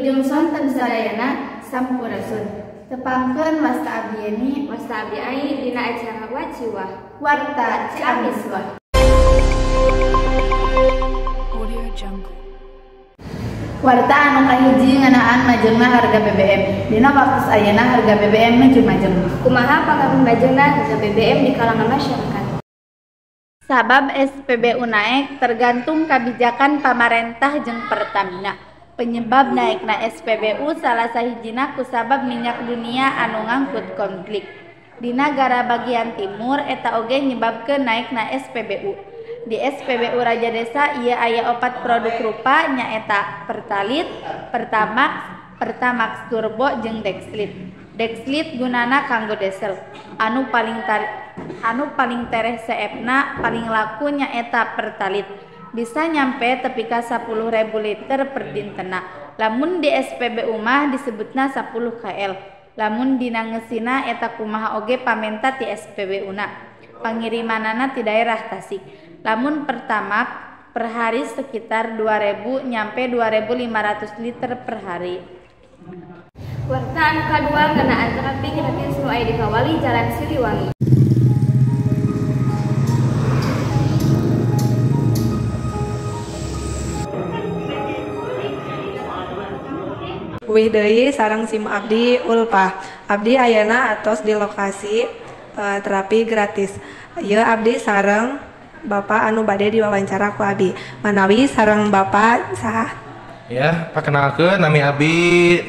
Wilujeng sonten sadayana sampurasun. Tepangkeun wasta abdi Yeni, wasta abdi Ai dina acara Waciwah, Warta Ciamis Wah. Audio Jungle. Warta anu kahiji ngeunaan majengna harga BBM. Dina waktu ayeuna harga BBM nuju majeng. Kumaha pangaruh majengna harga BBM di kalangan masyarakat? Sabab SPBU naek tergantung kabijakan pamarentah jeung Pertamina. Penyebab naekna SPBU salah sahijina kusabab minyak dunia anu ngangkut konflik. Di nagara bagian timur eta oge nyebabkeun naekna SPBU. Di SPBU Rajadesa ieu aya 4 produk rupa nyaeta Pertalite, Pertamax, Pertamax Turbo jeung Dexlite. Dexlite gunana kanggo diesel. Anu paling tereh seepna paling laku nyaeta Pertalite. Bisa nyampe tepi ka 10.000 liter per dintena. Lamun di SPBU mah disebutna 10 KL. Lamun dina ngeusina eta kumaha oge pamenta ti SPBU-na. Pangirimanana ti daerah Tasik. Lamun Pertamax per hari sekitar 2.000 nyampe 2.500 liter per hari. Warta anu kadua ngeunaan terapi gratis nu aya di Kawali Jalan Siliwangi. Wih deui sareng sim abdi Ulpah. Abdi ayeuna atos di lokasi terapi gratis. Ieu abdi sareng bapak anu bade diwawancara ku abi. Manawi sareng bapak saha? Ya, perkenalkeun nami abi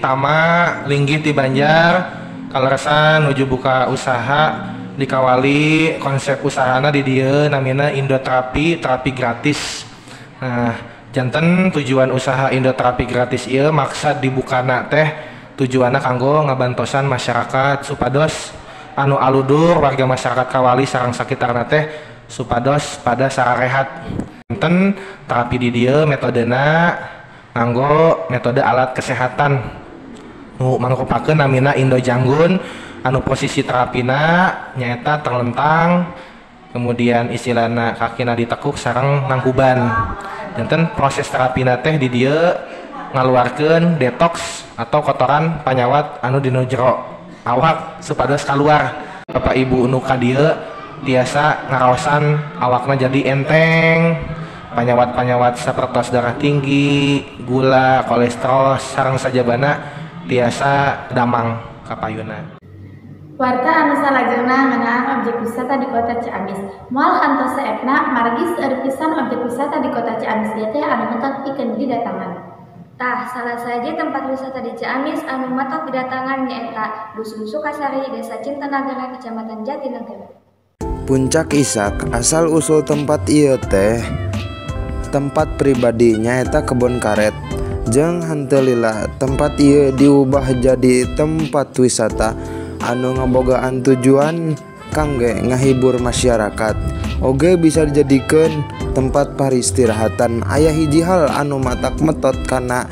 Tama linggih ti Banjar. Kaleresan nuju buka usaha di Kawali, konsep usahana di dieu namina Indoterapi, terapi gratis. Nah, janten tujuan usaha Indoterapi gratis ieu maksad dibukana teh tujuanna kanggo ngabantosan masyarakat supados anu aludur warga masyarakat Kawali sareng sakitarna teh supados pada sararehat. Janten terapi di dieu metodena nganggo metode alat kesehatan nu mangrupakeun namina Indo Janggun anu posisi terapina nyaeta terlentang, kemudian istilahna kakina ditekuk sareng nangkuban. Janten proses terapina teh di dieu ngaluarkeun detox atau kotoran panyawat anu dina jero awak supados kaluar. Bapak Ibu nu ka dieu tiasa ngaraosan awakna jadi enteng, panyawat-panyawat sapertos darah tinggi, gula, kolesterol sareng sajabana tiasa damang kapayuna. Warta anu salajengna ngeunaan objek wisata di Kota Ciamis. Moal kantos seepna margi seueur pisan objek wisata di Kota Ciamis ieu teh anu matak pikeun didatangan. Tah, salah saja tempat wisata di Ciamis anu matak didatangan nyaeta Dusun Sukasari, Desa Cintanagara, Kecamatan Jatinegara. Puncak Isak asal usul tempat ieu teh tempat pribadi nyaeta kebon karet. Jeung henteu lila tempat ieu diubah jadi tempat wisata anu ngabogaan tujuan kangge ngahibur masyarakat. Oge bisa dijadikeun tempat paristirahatan. Aya hiji hal anu matak metot kana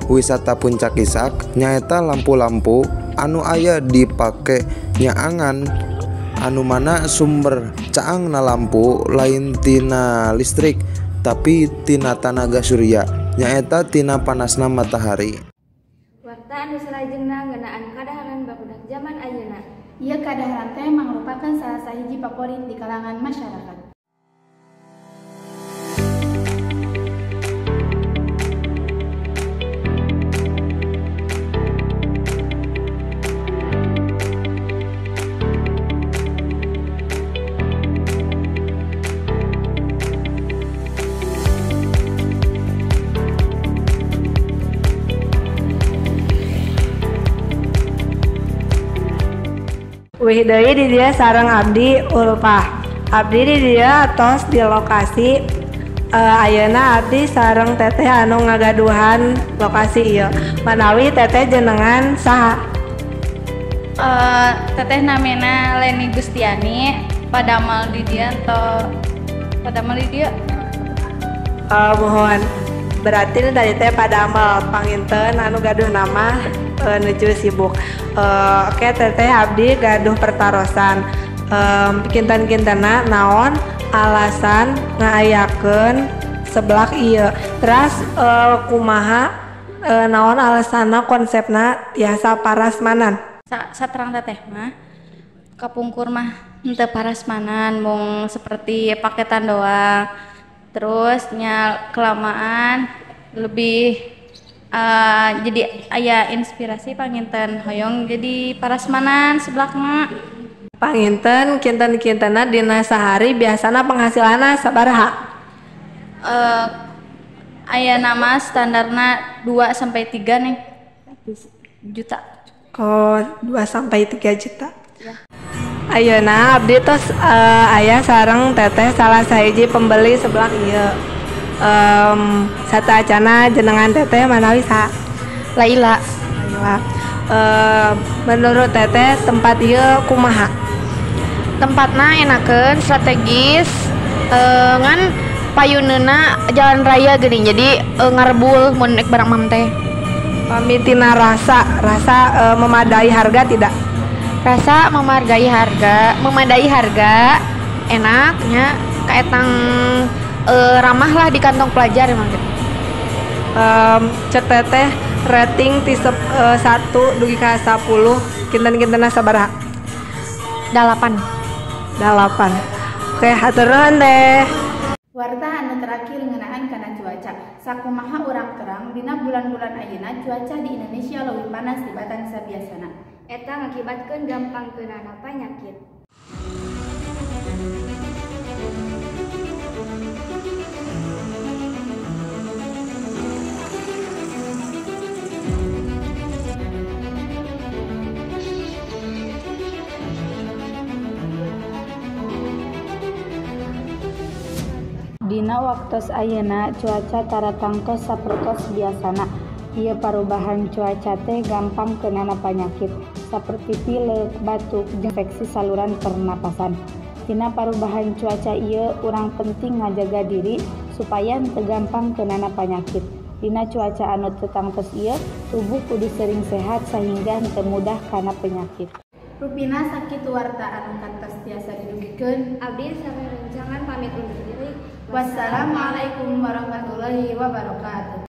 wisata Puncak Isak nyaeta lampu-lampu anu aya dipake nyaangan anu mana sumber caangna lampu lain tina listrik tapi tina tanaga surya nyaeta tina panasna matahari. Warta anu salajengna ngeunaan kadaharan barudak jaman ayeuna. Ieu kadaharan teh mangrupakeun salah sahiji favorit di kalangan masyarakat. Wih deui di dieu sareng abdi Ulpah. Abdi di dieu atos di lokasi ayeuna abdi sareng teteh anu ngagaduhan lokasi ieu. Manawi teteh jenengan saha? Teteh namina Leni Gustiani, padamal di dieu atau padamal di dieu? Mohon. Berarti tadi teh padamal panginten anu gaduh nama nuju sibuk. Oke teteh abdi gaduh pertarosan. Kinten-kintena naon alasan ngaayakeun seblak ieu. Teras kumaha Naon alasanna konsepna tiasa parasmanan? Saterang teteh mah kapungkur mah henteu parasmanan, mung seperti paketan doang. Terus nya kelamaan lebih jadi aya inspirasi panginten hoyong jadi parasmanan seblakna. Panginten kinten-kintena dina sahari biasana penghasilanna sabaraha? Aya nama standarna 2 sampai 3 nih juta. Oh, 2 sampai 3 juta. Ya. Ayeuna abdi tos aya sareng teteh salah sahiji pembeli seblak ieu. Sateuacana jenengan teteh manawi saha? Laila. Laila. Menurut teteh tempat ieu kumaha? Tempatna enakeun, strategis, ngan payuneuna jalan raya geuning, jadi ngarebul mun naik barang mam teh. Pamitina rasa memadai harga tidak? Rasa memadai harga, enaknya kaetang ramah lah di kantong pelajar emang gitu. Cek teteh rating ti 1 dugi ka 10 kinten-kintena sabaraha? 8. 8. Oke, hatur nuhun teh. Warta anu terakhir ngeunaan kana cuaca. Sakumaha urang terang dina bulan-bulan ayeuna cuaca di Indonesia leuwih panas tibatan sabiasana. Eta ngakibatkeun gampang keunana panyakit. Dina waktos ayeuna cuaca tara tangtos sapertos biasana. Ieu parubahan cuaca teh gampang keunana panyakit saperti pilek, batuk, jeung infeksi saluran pernapasan. Tina parubahan cuaca ieu urang penting ngajaga diri supaya teu gampang keunana panyakit. Dina cuaca anu teu tangtos ieu, tubuh kudu sering sehat sahingga henteu mudah kana penyakit. Rupina sakitu warta anu kantos tiasa didugikeun. Abdi sareng rencangan pamit undur diri. Wassalamualaikum warahmatullahi wabarakatuh.